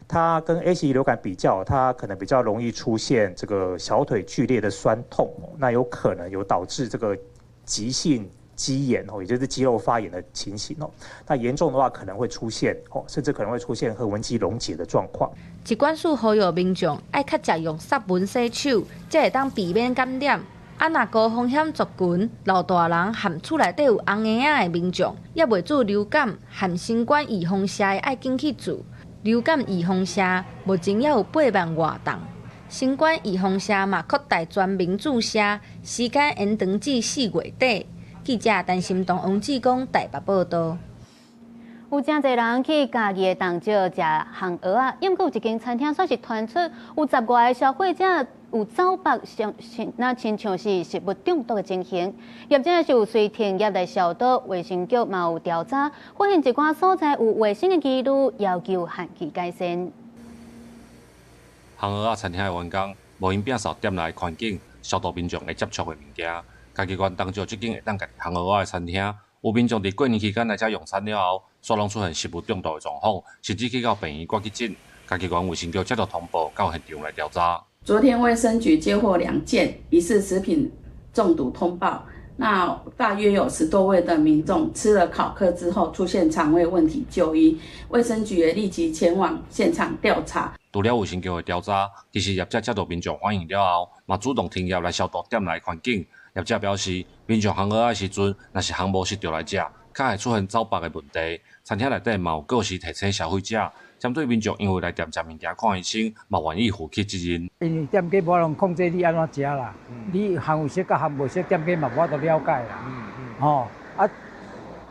它跟 A 型流感比較，它可能比較容易出現這個小腿劇烈的痠痛，那有可能有導致這個急性肌炎哦，也就是肌肉發炎的情形哦。那嚴重的話可能會出現哦，甚至可能會出現橫紋肌溶解的狀況。疾管署呼籲民眾愛較常用殺蚊洗手，才會當避免感染。啊，若高風險族群、老大人和厝內底有紅嬰仔的民眾，猶未注流感和新冠預防射的，愛緊去注。流感預防射目前猶有8萬外筒，新冠預防射嘛擴大全民注射，時間延長至4月底。記者陳心東、王志剛台北報導。有誠濟人去嘉義的東石食烘蚵仔，毋過有一間餐廳煞是傳出有10外个消費者有走腹，像那親像是食物中毒的情形。業者是有隨停業來消毒，衛生局嘛有調查，發現一寡所在有衛生的疑慮，要求限期改善。烘蚵仔餐廳的員工無閒摒掃店內環境，消毒民眾會接觸的物件。嘉義縣東石這間會當家己烘蚵仔的餐廳，有民眾佇過年期間來遮用餐了後，煞攏出現食物中毒的狀況，甚至去到病院掛急診。嘉義縣衛生局接到通報，到現場來調查。昨天衛生局接獲2件疑似食品中毒通報，那大約有10多位的民眾吃了烤蚵之後出現腸胃問題就醫，衛生局也立即前往現場調查。除了衛生局的調查，其實業者接到民眾反映了後，嘛主動停業來消毒店內環境。業者表示，民眾烘蚵仔時陣，若是烘無熟著來食，較會出現走腹的問題。餐廳內底嘛有過時提醒消費者，針對民眾因為來店食物件看醫生，嘛願意負起責任。因為店家無法度控制你按怎食啦，你烘有熟佮烘無熟，店家嘛無法度了解啦。吼啊，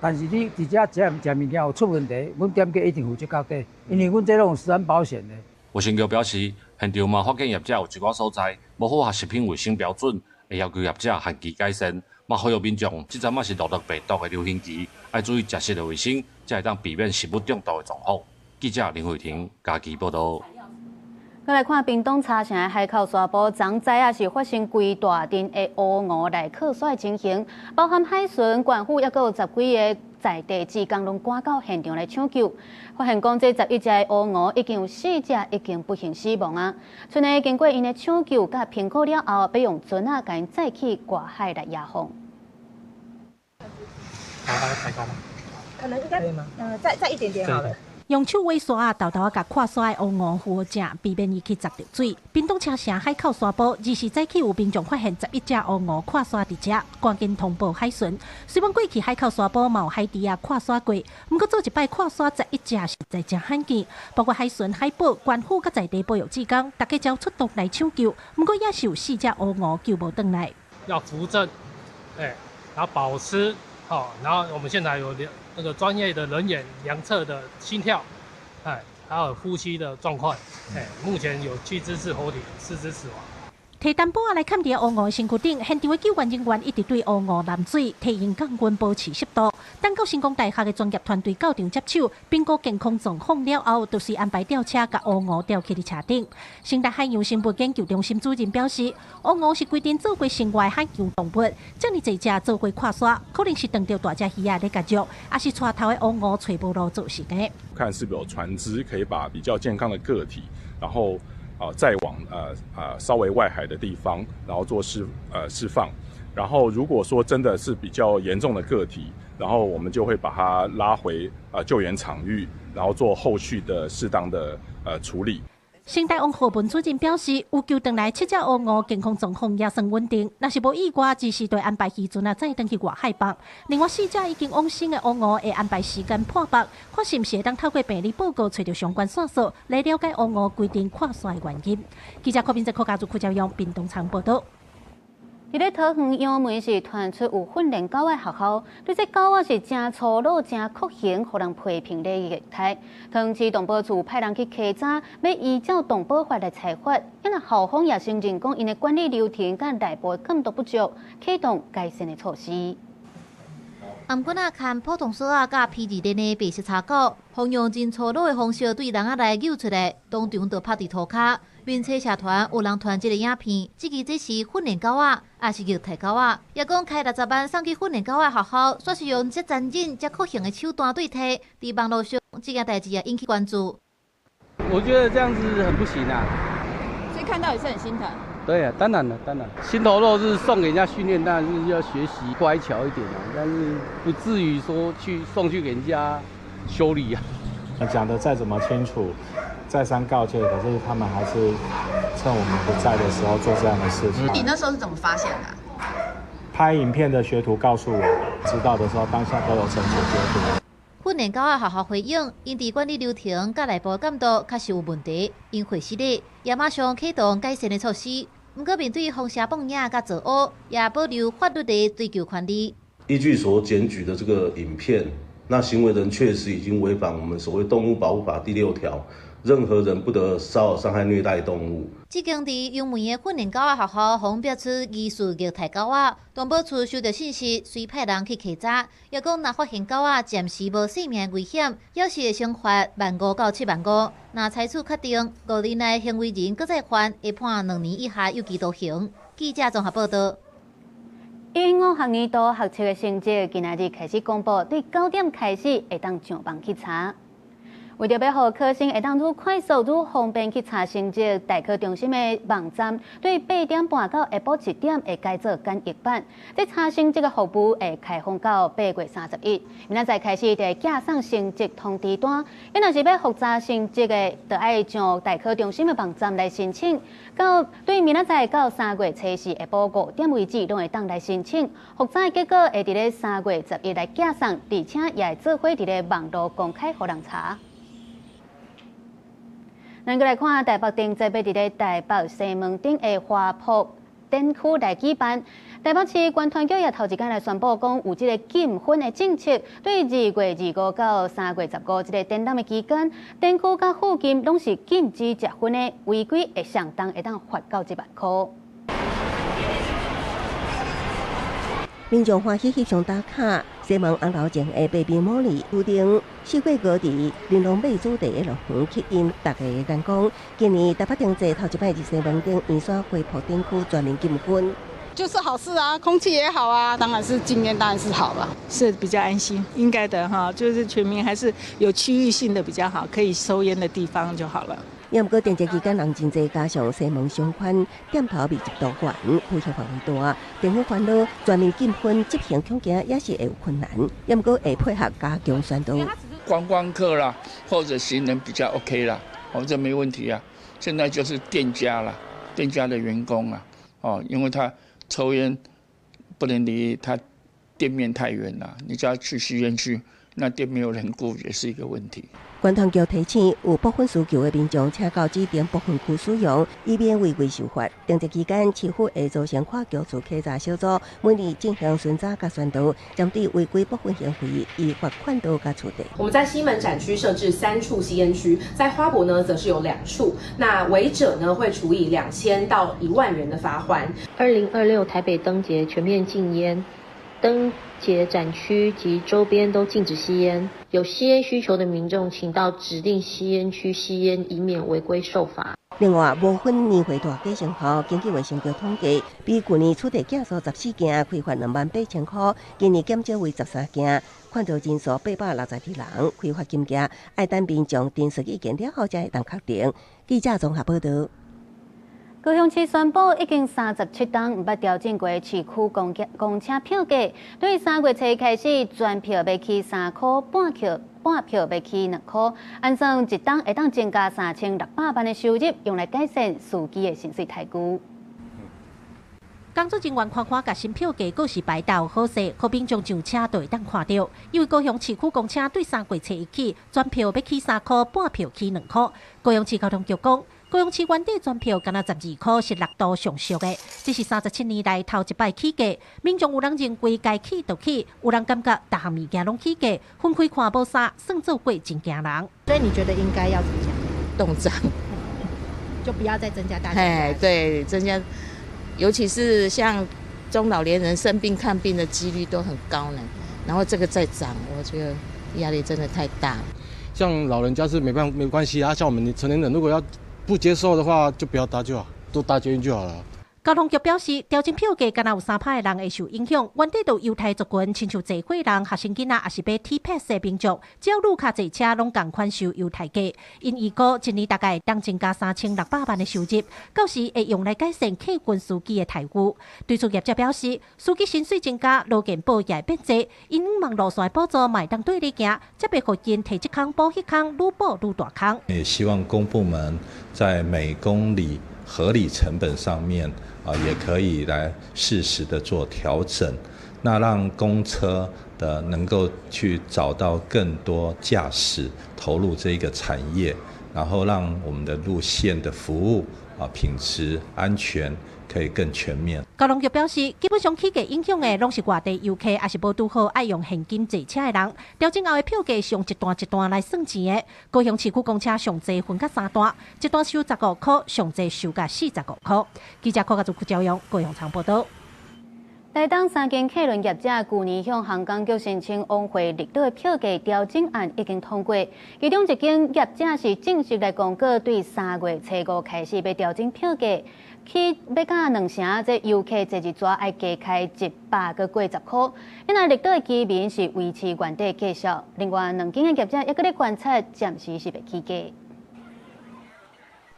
但是你佇遮食食物件有出問題，阮店家一定負責到底，因為阮這攏有食安保險的。衛生局表示，現場嘛發現業者有一寡所在無符合食品衛生標準，會要求業者限期改善。嘛呼籲民眾，這陣仔是諾如病毒的流行期，愛注意食食的衛生，才會當避免食物中毒的狀況。記者林慧婷嘉義報導。閣來看屏東茶城的海口沙埔，昨早仔是發生規大陣的烏鵠來靠沙的情形，包含海巡、縣府，抑閣有10幾个在地志工攏趕到現場來搶救。發現講這11隻的烏鵠已經有4隻已經不幸死亡啊！賰呢經過𪜶的搶救佮評估了後，欲用船仔共𪜶載去外海來野放。可能應該，再一點點好了。用手圍沙仔，沓沓仔共跨沙的烏鵠扶正，避免伊去砸著水。屏東車城海口沙埔，24早起有民眾發現11隻烏鵠跨沙佇遮，趕緊通報海巡。雖然過去海口沙埔嘛有海豬仔跨沙過，毋過做一擺跨沙11隻實在誠罕見。包括海巡、海保、縣府佮在地保育志工，大家才出動來搶救。毋過也是有4隻烏鵠救無轉來。要扶正，然後保濕，好，然後我們現在有那個專業的人員量測的心跳，還有呼吸的狀況，目前有7隻是活體，4隻死亡。提淡薄仔來崁佇烏鵠身軀頂，現場的救援人員一直對烏鵠淋水，提應降溫，保持濕度。等到成功大學的專業團隊到場接手，評估健康狀況了後，就是安排吊車共烏鵠吊起佇車頂。成大海洋生物研究中心主任表示，烏鵠是規陣做伙生活的海洋動物，遮爾濟隻做伙跨沙，可能是撞著大隻魚仔咧夾肉，抑是帶頭的烏鵠揣無路造成的。看是否有船隻可以把比較健康的個體，然後再往稍微外海的地方，然後做釋放。然後如果說真的是比較嚴重的個體，然後我們就會把它拉回救援場域，然後做後續的適當的處理。成大王何文主任表示，有救轉來七隻烏鵠健康狀況也算穩定，若是無意外，只是會安排漁船啊載轉去外海放。另外四隻已經往生的烏鵠會安排時間破腹，看是毋是會當透過病理報告揣著相關線索來了解烏鵠規陣跨線的原因。記者柯明哲、柯家族、柯朝陽，屏東場報道。佇咧桃園楊梅是傳出有訓練狗仔學校，對這狗仔是誠粗魯、誠酷刑，予人批評咧虐待。桃園市動保處派人去稽查，欲依照動保法來裁罰。因為校方也承認講，𪜶的管理流程佮內部監督不足，啟動改善的措施。頷頸仔牽普通索仔佮皮質鏈的白色柴狗，用真粗魯的方式對籠仔內搝出來，當場就拍佇塗跤。面冊社團有人傳這个影片，質疑這是訓練狗仔，抑是虐待狗仔？抑講開60萬送去訓練狗仔學校，煞是用這殘忍、這酷刑的手段對待，佇網路上這件代誌也引起關注。我覺得這樣子很不行啊！所以看到也是很心疼。對啊，當然了，當然，心頭肉是送給人家訓練，當然是要學習乖巧一點啊，但是不至於說去送去給人家修理啊。講得再怎麼清楚，再三告誡，可是他們還是趁我們不在的時候做這樣的事情。你那時候是怎麼發現的啊？拍影片的學徒告訴我，知道的時候當下都有懲處學徒。訓練狗仔學校回應，𪜶佇管理流程佮內部監督確實有問題，𪜶會失禮，也馬上啟動改善的措施。毋過面對風聲放影佮造烏，也保留法律的追究權利。依據所檢舉的這個影片，那行為人確實已經違反我們所謂動物保護法第6條，任何人不得騷擾、傷害、虐待動物。這間佇楊梅的訓練狗仔學校，予爆出疑似虐待狗仔，動保處收到信息，隨派人去稽查，抑講若發現狗仔暫時無性命危險，猶是會懲罰15,000到75,000。若採取確定，5年內行為人閣再犯，會判2年以下有期徒刑。記者綜合報道。115學年度學測的成績，今仔日開始公布，對9點開始會當上網去查。為著欲予考生會當愈快速、愈方便去查成績，大考中心的網站對8點半到下晡1點會改做簡易版。這查成績的服務會開放到8月31，明仔載開始就會寄送成績通知單。你若是欲複查成績的，就愛上大考中心的網站來申請。到對明仔載到3月初四下晡5點為止，攏會當來申請。複查的結果會佇咧3月11來寄送，而且也會做伙佇咧網路公開予人查。咱閣來看台北燈節欲佇咧台北西門町的華埠展區來舉辦。台北市觀團局也頭一工來宣布，講有這个禁薰的政策，對2月25到3月15這个展覽的期間，展區佮附近攏是禁止食薰的，違規會相當會當罰到1萬箍。民眾歡喜翕相打卡，西門紅樓前的白面茉莉屋頂，四界各地玲瓏馬主題的樂園吸引大家的眼光。今年台北燈節頭一擺佇西門町圓山花圃展區全面禁薰，就是好事啊，空氣也好啊，當然是禁菸，當然是好了，是比較安心，應該的哈，就是全民還是有區域性的比較好，可以收菸的地方就好了。也毋過，燈節期間人真濟，加上西門商圈店頭密集度懸，呼吸範圍大，政府煩惱全面禁薰執行恐驚也是會有困難。也毋過會配合加強宣導。觀光客啦，或者行人比較 OK 啦，哦，這沒問題啊。現在就是店家啦，店家的員工啊，哦，因為他抽菸不能離他店面太遠啦，你叫他去吸菸區，那店沒有人顧也是一個問題。觀團局提醒，有撥薰需求的民眾，請到指定撥薰區使用，以免違規受罰。燈節期間，市府會組成跨局處稽查小組，每年進行巡查佮宣導，針對違規撥薰行為，依罰款度佮處理。我們在西門展區設置3處吸菸區，在花博呢則是有2處。那違者呢會處以2000到1萬元的罰鍰。2026台北燈節全面禁菸。燈節展區及周邊都禁止吸菸，有吸菸需求的民眾，請到指定吸菸區吸菸，以免違規受罰。另外，無薰年會大改善後，根據衛生局統計，比去年取締件數14件，開罰28,000箍，今年減少為13件，勸導人數862人，開罰金額愛等民眾陳述意見了後才會當確定。記者綜合報道。高雄市宣布已經37冬毋捌調整過市區公車票價，對3月初開始，全票欲起3箍，半票欲起2箍，按算一冬會當增加3600萬的收入，用來改善司機的薪水待遇。工作人員看看，共新票價告示牌鬥好勢，予民眾上車就會當看著。因為高雄市區公車對3月初一起，全票欲起3箍，半票起2箍。高雄市交通局講，高雄市原底全票干焦12箍，是六都上俗的，這是37年來頭一擺起價。民眾有人認為該起就起，有人感覺逐項物件攏起價，分開看無啥，算做過真驚人。所以你覺得應該要怎樣？凍漲，就不要再增加大家。哎，對，增加，尤其是像中老年人生病看病的幾率都很高呢。然後這個再漲，我覺得壓力真的太大。像老人家是沒辦沒關係啊，像我們成年人如果要不接受的話，就不要搭就好，都搭捷運就好了。交通局表示，調整票價，干焦有3%的人會受影響。原底就猶太族群，親像濟歲人、學生囡仔，抑是買 T Pass 的民眾，只要綠卡坐車，攏仝款收優待價。𪜶預估一年大概會當增加3600萬的收入，到時會用來改善客運司機的待遇。對此業者表示，司機薪水增加，勞健保也會變濟，𪜶往路線的補助嘛會當綴咧行，才袂予𪜶提這空補彼空，愈補愈大空。也希望公部門在每公里合理成本上面啊，也可以來適時的做調整，那讓公車的能夠去找到更多駕駛投入這一個產業，然後讓我們的路線的服務啊品質安全可以更全面。交通局表示，基本上起價影響的攏是外地遊客，抑是無拄好愛用現金坐車的人。調整後的票價是用一段一段來算錢的。高雄市區公車上濟分甲三段，一段收15箍，上濟收甲45箍。記者柯家祖、郭朝陽高雄場報道。台東三間客運業者舊年向航港局申請往回綠島的票價調整案已經通過，其中一間業者是正式來公告，對3月初五開始欲調整票價，起欲甲兩城這遊客坐一逝愛加開100閣過10箍。因為綠島的居民是維持原底價數，另外兩間的業者猶閣咧觀察，暫時是袂起價。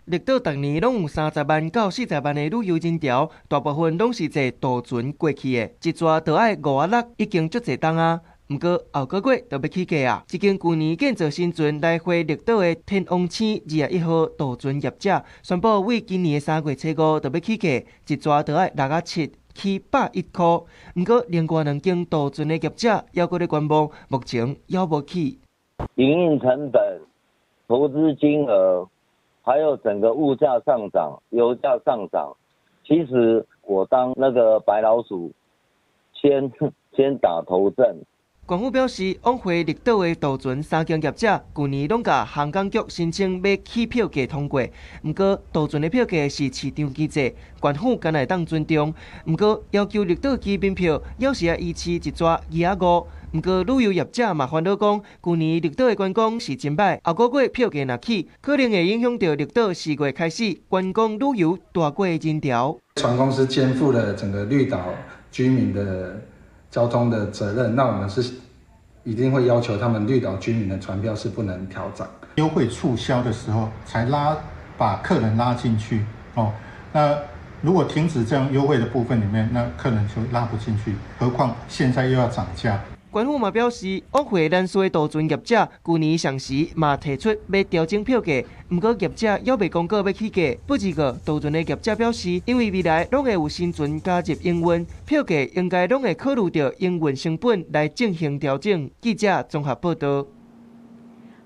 綠島逐年攏有30萬到40萬的旅遊人潮，大部分攏是坐渡船過去的，一逝就愛5仔6，已經足濟冬啊。毋過後個月就欲起價啊！這間舊年建造新船來回綠島的天王星21號渡船業者宣布，為今年的3月初五就欲起價，一逝就愛6仔7，起101箍。毋過另外兩間渡船的業者猶閣咧觀望，目前猶無起。營運成本、投資金額，還有整個物價上漲、油價上漲，其實我當那個白老鼠，先打頭陣。縣府表示，往回綠島的渡船三間業者，舊年攏共航港局申請欲起票價通過。毋過渡船的票價是市場機制，縣府敢若會當尊重。毋過要求綠島居民票，猶是愛維持一逝2仔5。毋過旅遊業者嘛煩惱講，舊年綠島的觀光是真䆀，後個月票價若起，可能會影響著綠島4月開始觀光旅遊大過的人潮。船公司肩負了整個綠島居民的交通的責任，那我們是一定會要求他們綠島居民的船票是不能調漲。優惠促銷的時候才拉把客人拉進去哦。那如果停止這樣優惠的部分裡面，那客人就拉不進去。何況現在又要漲價。縣府嘛表示，往回蘭嶼的渡船業者，舊年上時嘛提出欲調整票價，毋過業者猶未公告欲起價。不過，渡船的業者表示，因為未來攏會有新船加入營運，票價應該攏會考慮著營運成本來進行調整。記者綜合報道。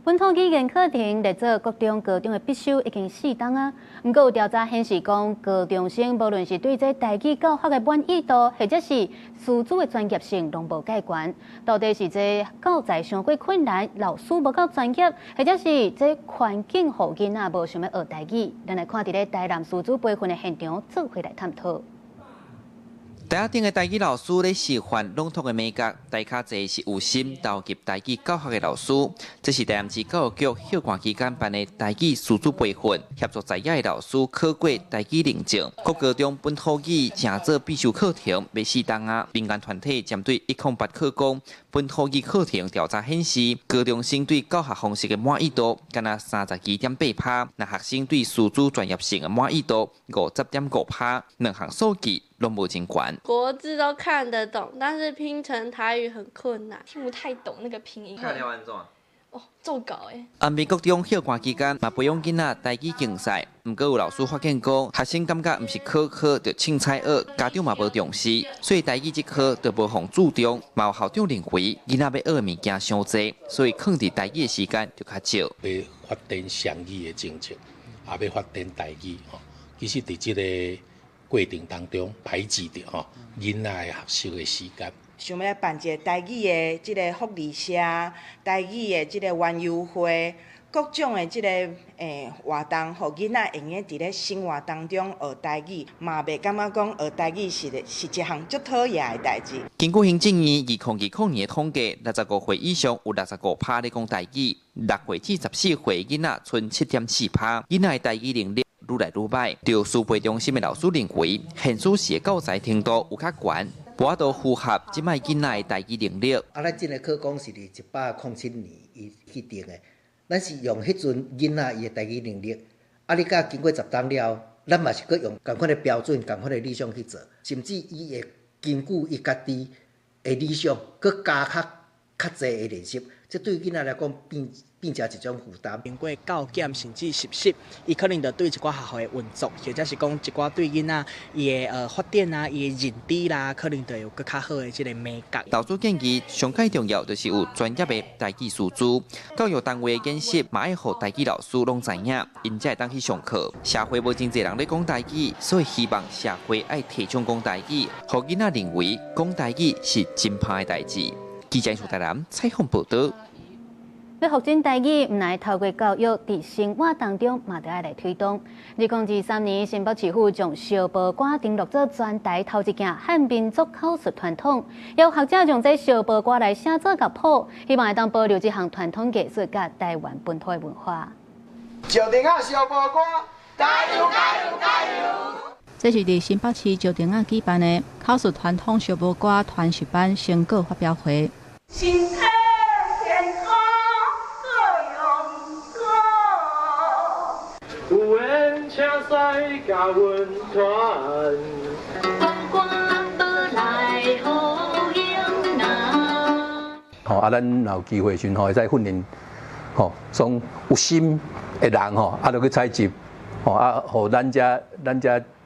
本土語言課程列做國中、高中的必修已經4冬啊。毋過有調查顯示講，高中生無論是對這台語教學的滿意度，或者是師資的專業性，攏無蓋懸。到底是這教材傷過困難，老師無夠專業，或者是這環境予囡仔無想欲學台語？咱來看佇咧台南師資培訓的現場，做伙來探討。台仔頂的台語老師咧示範朗讀的美感，台跤坐是有心投入台語教學的老師。這是台南市教育局休寒期間辦的台語師資培訓，協助在野的老師考過台語認證。國高中本土語成做必修課程，欲四冬啊！民間團體針對108課綱本土語課程調查顯示，高中生對教學方式的滿意度干焦32.8%，若學生對師資專業性的滿意度50.5%，兩項數據攏無真懸。國字都看得懂，但是拼成台語很困難，聽不太懂那個拼音。看了按怎？哦，做稿誒。安平國中休寒期間嘛培養囡仔台語競賽，毋過有老師發現講，學生感覺毋是科科就凊彩學，家長嘛無重視，所以台語這科就無予注重。嘛有校長認為囡仔欲學的物件傷濟，所以囥佇台語的時間就較少。欲發展雙語的政策，也欲發展台語吼，其實佇這个過程當中排擠著吼囡仔的學習的時間。想欲來辦一个台語的這个福利社，台語的這个園遊會，各種的這个活動，予囡仔會用佇咧生活當中學台語，嘛袂感覺講學台語是一項足討厭的代誌。根據行政院2020年的統計，65歲以上有65%咧講台語，6歲至14歲囡仔賰7.4%，囡仔的台語能力愈來愈䆀。著師培中心的老師認為，現時的教材程度有較懸，無法度符合這擺囡仔的台語能力。啊，咱這个課綱是佇107年伊去定的，咱是用彼陣囡仔伊的台語能力，啊，你佮經過十冬了後，咱嘛是閣用仝款的標準、仝款的理想去做，甚至伊會根據伊家己的理想，閣加較濟的練習，這對囡仔來講變成一種負擔。經過教檢甚至實習，伊可能就對一寡學校的運作，或者是講一寡對囡仔伊的發展啊、伊的認知啦，可能就有閣較好的這个美感。老師建議，上蓋重要就是有專業的台語師資，教育單位的演習嘛愛予台語老師攏知影，𪜶才會當去上課。社會無真濟人咧講台語，所以希望社會愛提倡講台語，予囡仔認為講台語是真歹的代誌。記者蘇台南採訪報導。欲復振台語，毋但透過教育，佇生活當中嘛著愛來推動。2023年，新北市府將燒報歌登錄做全台頭一件漢民族口述傳統，有學者將這燒報歌來寫做樂譜，希望會當保留這項傳統藝術佮台灣本土的文化。石碇仔燒報歌，加油加油加油！這是佇新北市石碇仔舉辦的口述傳統燒報歌傳習班成果發表會。身體健康閣勇敢，有緣請使共阮傳。報歌無來予用哪。吼啊，咱若有機會時陣吼，會使訓練吼，從有心的人吼，啊，就去採集，吼啊，予咱遮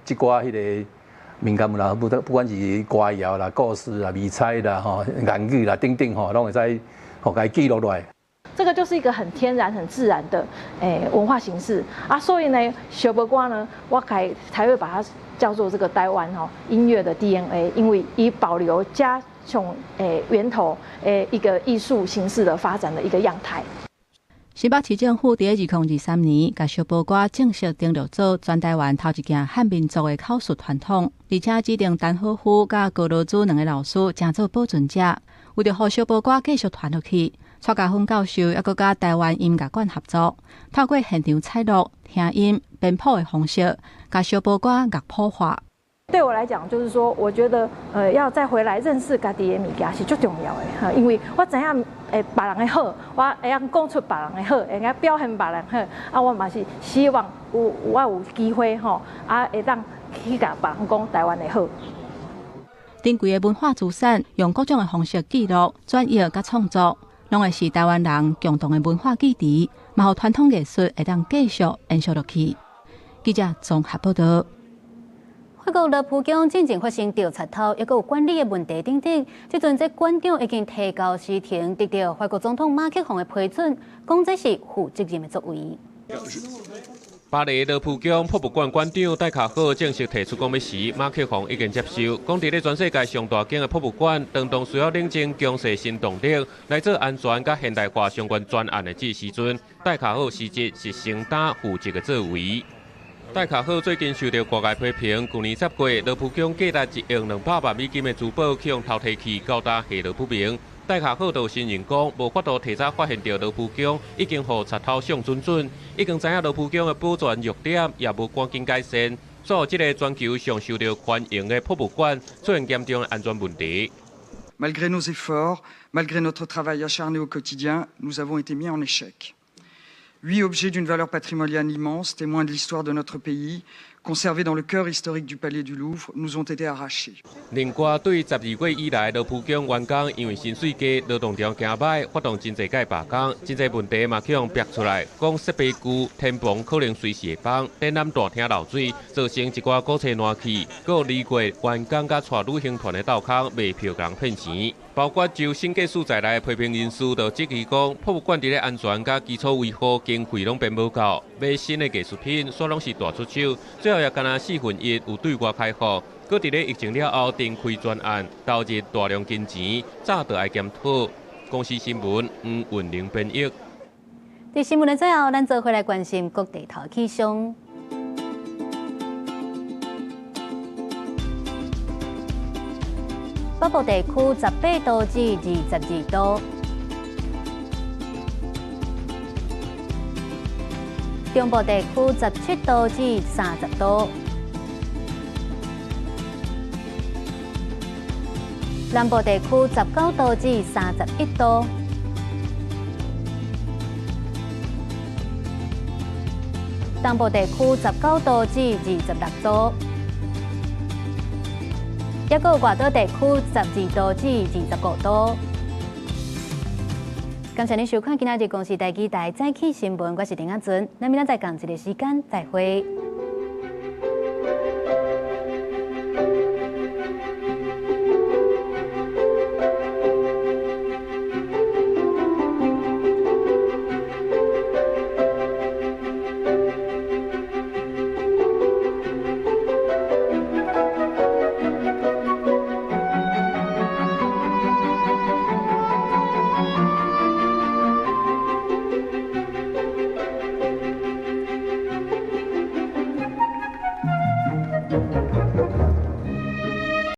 這寡彼个民間啦，不管是歌謠啦、故事啦、謎猜啦、吼諺語啦等等吼，攏會使予共伊記錄落來。這個就是一個很天然、很自然的文化形式啊，所以呢，燒報歌呢，我才會把它叫做這個台灣吼音樂的 DNA，因為以保留加從源頭一個藝術形式的發展的一個樣態。新北市政府佇2023年，共燒報歌正式登錄做全台灣頭一件漢民族的口述傳統，而且指定陳好夫佮高羅珠兩个老師成做保存者，為著予燒報歌繼續傳落去，蔡家芬教授猶閣佮台灣音樂館合作，透過現場採錄、聽音、編譜的方式，共燒報歌樂譜化。對我來講，就是說，我覺得，要再回來認識家己的物件是最重要的，哈，因為我知影，別人的好，我會曉講出別人的好，會曉表現別人好，啊，我嘛是希望我有機會，吼，啊，會當去共別人講台灣的好。珍貴的文化資產，用各種的方式記錄、轉譯佮創作，攏會是台灣人共同的文化記憶，嘛予傳統藝術會當繼續延續落去。記者綜合報導。法國羅浮宮進前發生盜賊偷，抑閣有管理的問題等等。這陣這館長已經提交辭呈，得著法國總統馬克宏的批准，講這是負責任的作為。巴黎羅浮宮博物館館長戴卡赫正式提出講欲辭，馬克宏已經接受。講佇咧全世界上大間的博物館，當當需要冷靜強勢新動力來做安全佮現代化相關專案的這時陣，戴卡赫實質是承擔負責的作為。戴卡好最近受到外界批评，去年10月，罗浮宫价值1亿200万美金的珠宝去予偷提去，到今下落不明。戴卡好就承认讲，无法度提早发现著罗浮宫已经予贼偷相准准，已经知影罗浮宫的保全弱点，也无赶紧改善，所以这个全球上受到欢迎的博物馆出现严重的安全问题。 Malgré nos efforts, malgré notre travail acharné au quotidien, nous avons été mis en échec. Huit objets d'une valeur patrimoniale immense, témoins de l'histoire de notre pays, conservés dans le cœur historique du Palais du Louvre, nous ont été arrachés. 另外，对12月以来，罗浮宫员工因为薪水低、劳动条件歹，发动真济届罢工，真济问题嘛去予逼出来，讲设备旧、天棚可能随时会崩，展览大厅漏水，造成一寡古册烂去，阁有2月员工佮带旅行团的斗空卖票共人骗钱。包括就审计署在内的批评人士就质疑讲，博物馆伫咧安全佮基础维护经费拢编无够，买新的艺术品煞拢是大出手，最后也干焦1/4有对外开放。阁伫咧疫情了后重开专案，投入大量金钱，早就爱检讨。公视新闻黄韵玲编译。伫新闻的最后，咱做伙来关心各地头气象。北部地区18度至22度，中部地区17度至30度，南部地区19度至31度，东部地区19度至26度。抑阁有外岛地区12度至25度。感谢您收看今仔日公视台语台早起新闻，我是陈亚纯，咱明仔载仝一个时间再会。